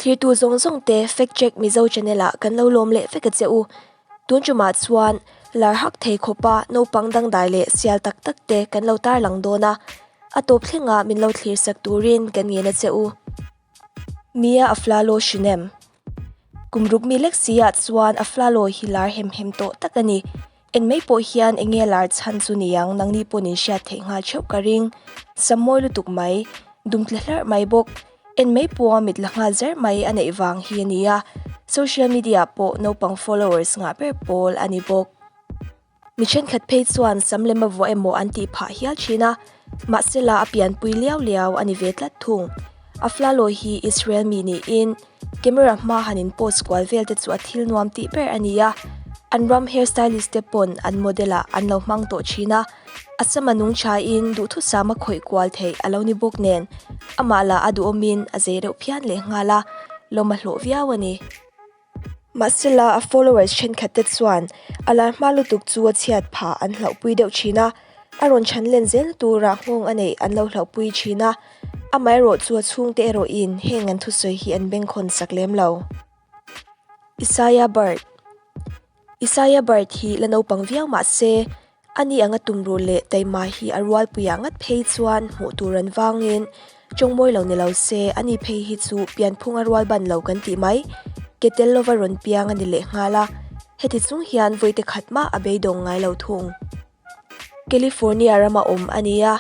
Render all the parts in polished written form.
Min thlirtu zawng zawng te Fact Check Mizo channel ah kan lo lawm leh vek a che u. Tun tumah chuan lar hak thei khawpa naupang dangdai leh sial tak tak te kan lo tarlang dawn a, a tawp thlengah min lo thlir sak turin kan ngen a che u. Mia Aflalo Shunem Kum ruk mi lek si ah chuan Aflalo hi lar hem hem tawh tak a ni. En mai pawh hian eng nge lar chhan chu niang nangni pawn in hriat theih nghal theuh ka ring. Sam mawi lutuk mai, dum tle hlarh mai bawk. En mai pawha mit la nghal zer mai a neih vang hi a nia. Social media pawh naupang followers ngah ber pawl a ni bawk. Mi thenkhat phei chuan sam lem a vuah emaw an tih phah hial thin a, mahsela a pianpui liau liau a ni ve tlat thung. Aflalo hi Israel mi niin camera hma han in post kual vel te chu a thil nuam tih ber a ni a, an ram hair stylist te pawn an model ah an lo hmang tawh thin a, a sam a nung thain duhthusam a khawih kual theih a lo ni bawk nen amah lah a duhawmin a zei reuh phian lehnghal a, lawm a hlawh viau a ni. Mahsela a followers thenkhat te chuan a lar hma lutuk chu a chhiat phah an hlauhpui deuh thin a, a rawn chhan len zel tura nghawng a neih an lo hlauhpui thin a, amaherawh chu a chhungte erawhin heng an thusawi hi an bengkhawn sak lem lo. Isaiah Bird Isaiah Bird hi la naupang viau mah se, Ani anga tumruh leh taima hi a rualpuiah ngat phei chuan hmuh tur an vangin tawngmawi lo ni lo se ani phei hi chu pianphung a rual ban lo kan tih mai. Ke tel lova rawn piang a ni leh nghal a, heti chung hian vawite khat mah a beidawng ngai lo thung. California rama awm a ni a,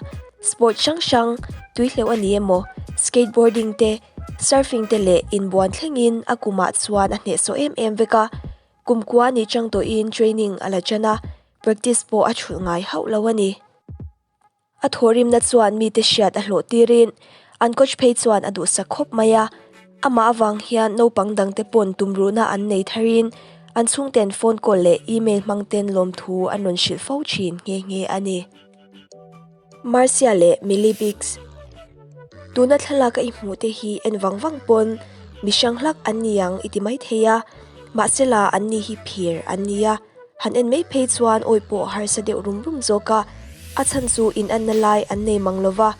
sport hrang hrang, tuihleuh a ni emaw, skateboarding te, surfing te leh inbuan thlengin a kumah chuan a hnehsawh em em vek a, Kumkua ni chang tawhin training a la ṭan a, practice pawh a ṭhulh ngai hauh lo a ni. A thawhrimna chuan mite hriat a hlawh tirin an coach phei chuan a duhsak khawp mai a, amah avang hian naupang dangte pawn tumruhna an nei tharin an chhungten phone call leh email hmangten lawmthu an rawn hrilh fo ṭhin nghe nghe a ni. Marcia leh Millie Biggs. Tuna thlalak a i hmuh te hi en vang vang pawn mi hrang hlak an ni ang i ti mai thei a, mahsela an ni hi phir an ni a, han en mai phei chuan awi pawh harsa deuh rum rum zawk a, a chhan chu in anna lai an nei mang lova,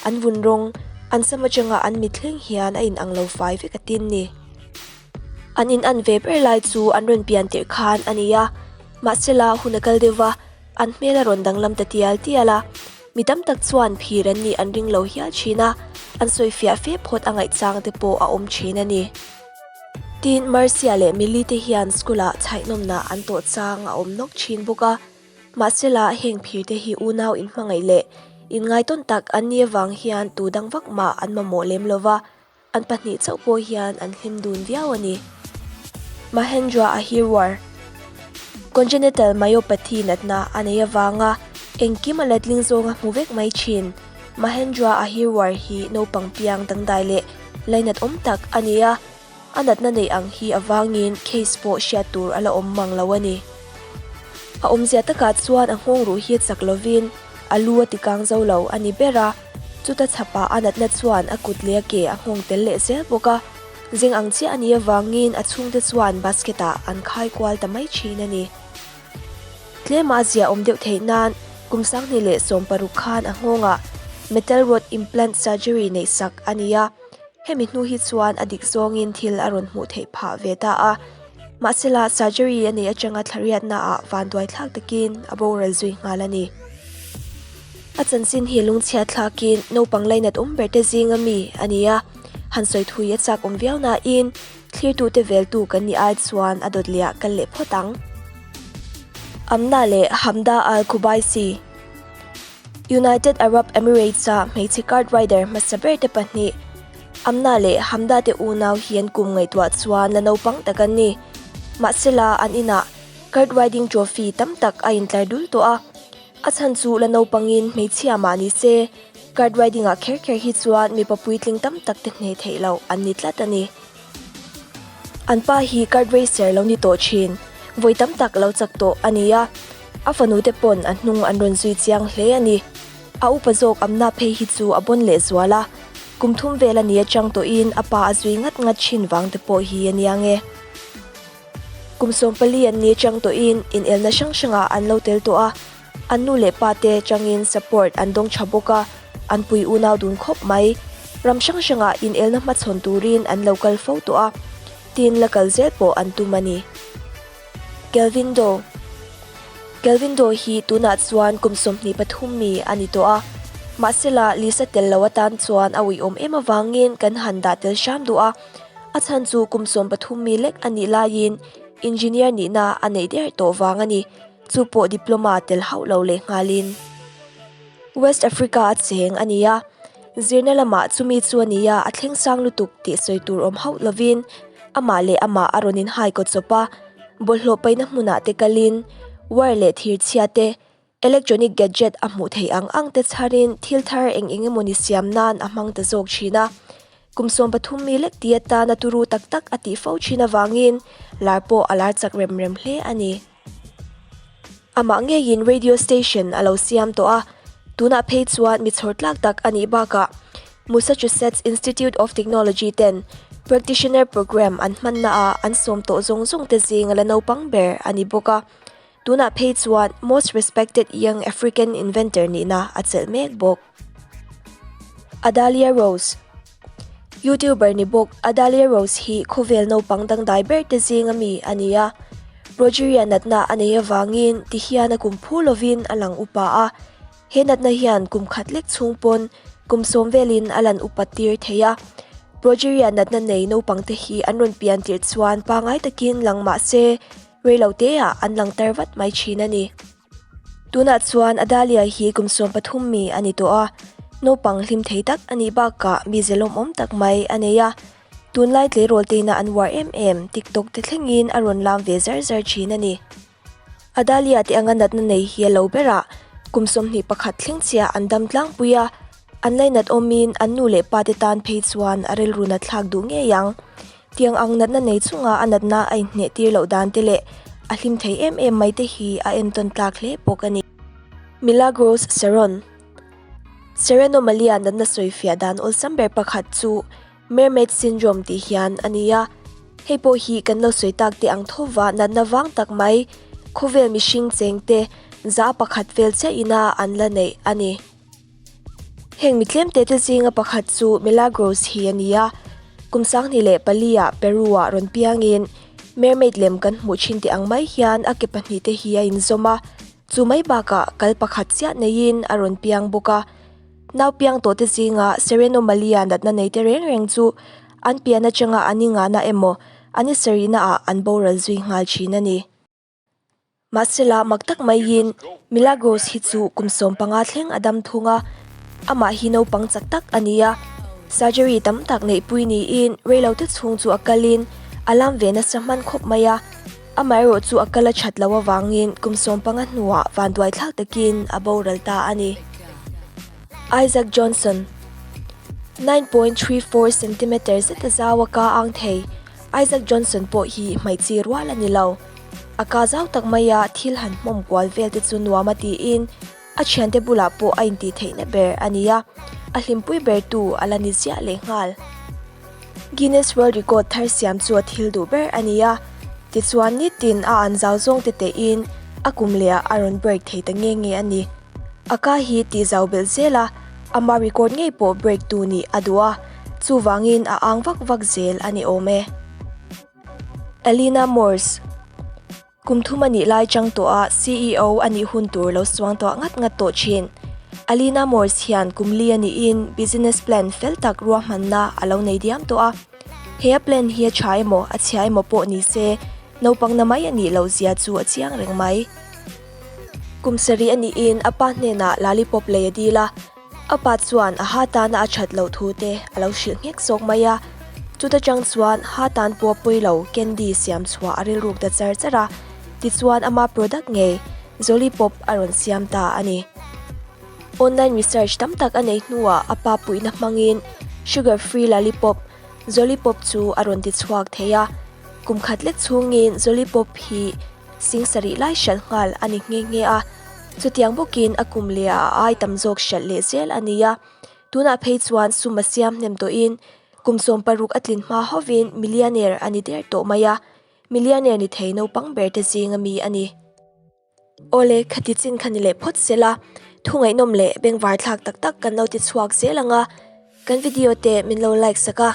an vun rawng, an sam atanga an mit thleng hian a in ang lo fai vek a tin ni. An in an ve ber lai chu an rawn pian tirh khan a ni a, mahsela hun a kal deuh va, An hmel a rawn danglam ta tial tial a, mi tam tak chuan phir an nih an ring lo hial thin a, an sawi fiah fe phawt a ngaihchang te pawh a awm thin a ni. Tin, Marcia leh Millie te hian school ah chhaihnawmna an tawh chang a awm nawk thin bawk a, mahsela heng phir te hi unau inhmangaih leh inngaitawn tak an nih avang hian tu dang vak mah an mamawh lem lova, An pahnih chauh pawh hian an hlim dun viau a ni. Mahendra Ahirwar Congenital myopathy natna a nei avanga engkim a letling zawnga hmu vek mai thin. Mahendra Ahirwar hi naupang piang dangdai leh lainat awm tak a ni a, a natna neih ang hi avangin case pawh hriat tur a la awm mang lo a ni. A awmzia takah chuan a nghawng ruh hi chak lovin a lu a tikang zo lo a ni ber a. Chuta chhapah a natna chuan a kut leh a ke a nghawng tel leh zel bawk a, zing ang chiah a nih avangin a chhungte chuan basket ah an khai kual ta mai thin a ni. Tlema a zia awm deuh theih nan kum 2016 khan a nghawngah metal rod implant surgery neih sak a ni a, hemi hnu hi chuan a dik zawngin thil a rawn hmuh theih phah ve ta a, mahsela surgery a neih atanga thlariatna ah vanduai thlak takin a boral zui nghal a ni. A chanchin hi lungchhiat thlakin naupang lainat awm ber te zinga mi a ni a, han sawi thui a chak awm viau nain thlirtute veltu kan nih ai chuan a dawt leh ah kal leh phawt ang. Amna leh Hamda Al Qubaisi United Arab Emirates-a hmeichhe kart rider hmasa ber te pahnih Amna leh Hamda te unau hi an kum ngaihtuah chuan la naupang tak an ni. Mahsela an inah kart riding trophy tam tak a intlar dul tawh a. A chhan chu la naupangin hmeichhia mah ni se, kart riding ah kher kher hi chuan mipa puitling tam tak te hneh theih loh an ni tlat a ni. An pa hi kart racer lo ni tawh thin, vawi tam tak lo chak tawh a ni a, a fanu te pawn a hnung an rawn zui chiang hle a ni. A upa zawk amna phei hi chu a bawn leh zual a, kum thum vel a ni atang tawhin a pa a zui ngat ngat thin vang te pawh hi a nia nge. Kum 14 an ni atang tawhin inelna hrang hrangah an lo tel tawh a, an nu leh pa te atangin support an dawng tha bawk a, an pui unau dun khawp mai. Ram hrang hrangah inelna hmachhawn turin an lo kal fo tawh a, tin la kal zel pawh an tum a ni. Kelvin Doe Kelvin Doe hi tunah chuan kum 23 mi a ni tawh a, mahsela Lisa tel lo atan chuan a uiawm em avangin kan han dah tel hram duh a, a chhan chu kum 13 mi lek a nih laiin engineer nihna a neih der tawh vang a ni, chu pawh diploma tel hauh lo lehnghalin. West Africa a cheng a ni a, zirna lamah chumi chu a ni a, a thleng sang lutuk tih sawi tur awm hauh lovin amah leh amah a rawn inhai kaw chawp a, bawlhhlawh paihna hmunah te kalin wire leh thir chhia te, electronic gadget a hmuh theih ang ang te chharin thil thar eng eng emawni siam nan a hmang ta zawk thin a. Kum 13 mi lek ti atana turu tak tak a tih fo thin avangin lar pawh a lar chak rem rem hle a ni. Amah ngeiin radio station a lo siam tawh a, tunah phei chuan mi chhawr tlak tak a nih bakah Mussachusetts Institute of Technology ten Practitioner Program an hmannaah an sawm tawh zawng zawng te zing a la naupang ber a ni bawk a, tunah phei chuan Most Respected Young African Inventor nihna a chelh mek bawk. Adalia Rose Youtuber ni bawk Adalia Rose hi khawvel naupang dangdai ber te zing ami a ni a. Progeria natna a nei avangin ti hian a kum phu lovin a lang upa a. He natna hian kum khat lek chhung pawn kum sawm velin a lan upat tir thei a. Progeria natna nei naupang te hi an rawn pian tirh chuan pangai takin lang mah se reilo teah an lang tar vat mai thin a ni. Tunah chuan Adalia hi kum 13 mi a ni tawh a, naupang hlim thei tak a nih bakah mi zelawmawm tak mai a nei a. Tunlai tleirawl teina an uar em em TikTok te thlengin a rawn lam ve zar zar thin a ni. Adalia te anga natna nei hi a lo berah kum 21 thleng chiah an dam tlangpui a, an lainat awmin an nu leh pa te tan phei chuan a rilru nat thlak duh ngei ang. Tiang ang natna nei chunga a natna a inhneh tir loh dan te leh a hlim thei em em mai te hi a entawn tlak hle bawk a ni. Milagros Cerón Sirenomelia natna sawifiah dan awlsam ber pakhat chu Mermaid Syndrome tih hian a ni a. Hei pawh hi kan lo sawi tak te ang thova natna vang tak mai khawvel mihring cheng te za pakhat vel chiah ina an la neih a ni. Heng mi tlemte te zinga pakhat chu Milagros hi a ni a, kum 24 ah Peru-ah rawn piangin mermaid lem kan hmuh thin tih ang mai hian a ke pahnih te hi a inzawm a, chu mai bakah kal pakhat chiah neiin a rawn piang bawk a. Nau piang tawh te zinga Sirenomelia natna nei te reng reng chu an pian atanga an ingahna emaw an isarihna ah an boral zui nghal thin a ni. Mahsela mak tak maiin Milagros hi chu kum 15 thleng a dam thung a, amah hi naupang chak tak a ni a. Surgery tam tak neihpui niin reilote chhung chu a kalin a lam ve nasa hman khawp mai a, amaherawh chu a kal a that loh avangin kum 15 hnuah vanduai thlak takin a boral ta a ni. Isaac Johnson, 9.34 centimeter zeta zau a ka ang thei Isaac Johnson pawh hi hmeichhe rual a ni lo. A ka zau tak maia thil han hmawm kual vel te chu nuam a tiin a thiante bulah pawh a intih theihna ber a ni a, a hlimpui ber tu a la ni ziah leh nghal. Guinness World Record thar siam chu a thil duh ber a ni a, tichuan nitin a an zau zawng te tein a kum lehah a rawn break thei ta nge nge a ni. A ka hi tih zau belh zel a, ama record ngei pawh break tu nih a duh a, chuvangin a ang vak vak zel a ni awm e. Alina Morse, Kum thum a nih lai chang tawh a CEO a nih hun tur lo suang tawh ngat ngat tawh thin. Alina Morse hian kum li a nihin business plan fel tak ruahmanna a lo nei diam tawh a. He a plan hi a tha emaw a chhia emaw pawh ni se naupang na mai a nih loh zia chu a chiang reng mai. Kum sarih a nihin a pa hnenah lollipop lei a dil a. A pa chuan a ha tana a that loh thu te a lo hrilh nghek zawk mai a, chuta chang chuan ha tan pawh pawi lo candy siam chhuah a rilruk ta char char a, tichuan ama product ngei Zolipop a rawn siam ta a ni. Online research tam tak a nei hnuah a pa puihna hmangin sugar free lollipop Zolipop chu a rawn ti chhuak thei a, kum khat lek chhungin Zolipop hi Sing sarih lai hralh nghal a ni nghe nghe a, chutiang bawkin a kum leh a ai tam zawk hralh leh zel a ni a. Tunah phei chuan sum a siam hnem tawhin kum 16 a tlin hma hovin millionaire a ni der tawh mai a, millionaire ni thei naupang ber te zing ami a ni. Awle, khati chin kha ni leh phawt sela, thu ngaihnawm leh bengvar thlak tak tak kan lo ti chhuak zel ang a. Kan video te min lo like sak a,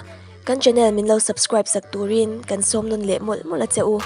kan channel min lo subscribe sak turin kan sawm nawn leh mawlh mawlh a che u.